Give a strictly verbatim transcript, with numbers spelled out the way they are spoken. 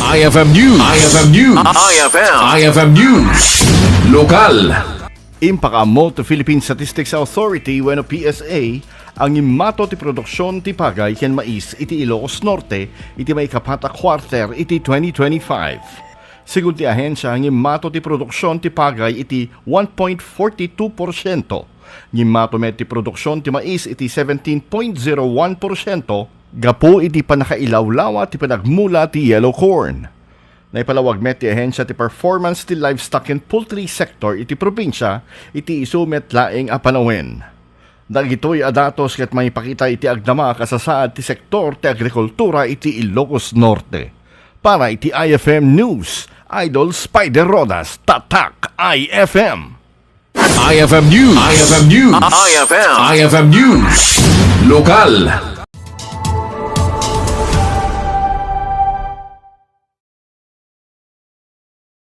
I F M News. I F M News. I F M. I F M News. Lokal. Impakaammo ti Philippine Statistics Authority wenno P S A a ngimmato ti produksion ti pagay ken mais iti Ilocos Norte iti maikapat a quarter iti twenty twenty-five. Segun ti ahensia, ngimmato ti produksion ti pagay iti one point forty two porsiento. Ngimmato met ti produksion ti mais iti seventeen point zero one porsiento gapu iti pannakailawlawa ti panagmula ti yellow corn. Naipalawag met ti ahensia ti performance ti livestock and poultry sector iti probinsia iti isu met laeng a panawen. Dagitoy a datos ket mangipakita iti agdama a kasasaad ti sektor ti agrikultura iti Ilocos Norte. Para iti I F M News, Idol Spider Rodas, Tatak I F M. I F M News. I F M News. I F M. I F M News. Lokal.